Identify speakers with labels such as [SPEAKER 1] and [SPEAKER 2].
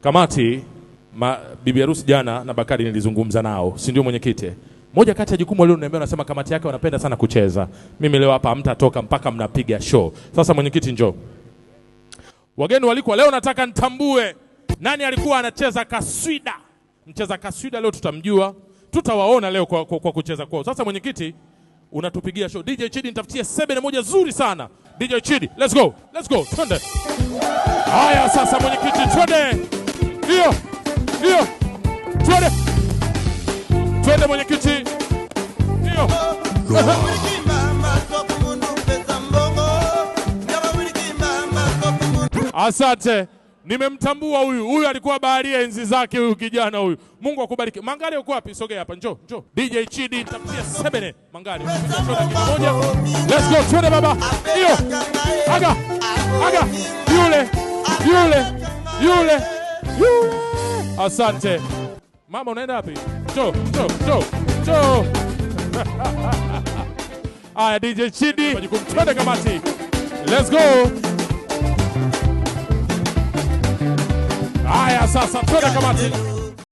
[SPEAKER 1] Kamati bibi harusi jana na Bakari nilizungumza nao, si ndio mwenyekiti? Moja kati ya jukumu walioniambia, wanasema kamati yake wanapenda sana kucheza. Mimi leo hapa hamtatoka mpaka mnapiga show. Sasa mwenyekiti njoo. Wageni walikuwa leo, nataka nitambue nani alikuwa anacheza kaswida. Mcheza kaswida leo tutamjua, tutawaona leo kwa kucheza kwao. Sasa mwenyekiti unatupigia show. DJ Chidi nitafutie sebene moja zuri sana. DJ Chidi, let's go. Let's go. Twende. Haya sasa mwenyekiti twende. Hiyo. Hiyo. Twende. Twende mwenyekiti. Hiyo. Asante. Nimemtambua huyu. Huyu alikuwa baharia enzi zake huyu kijana huyu. Mungu akubariki. Mangale uko wapi? Sogea hapa. Njoo, njoo. DJ Chidi tafutia sebene. Mangale. Moja. Let's go. Twende baba. Hiyo. Aga. Aga. Yule. Yule. Yule. Yule. Asante. Mama unaenda wapi? Njoo, njoo, njoo. Njoo. Aya DJ Chidi. Twende kamati. Let's go. Haya sasa twende kamati.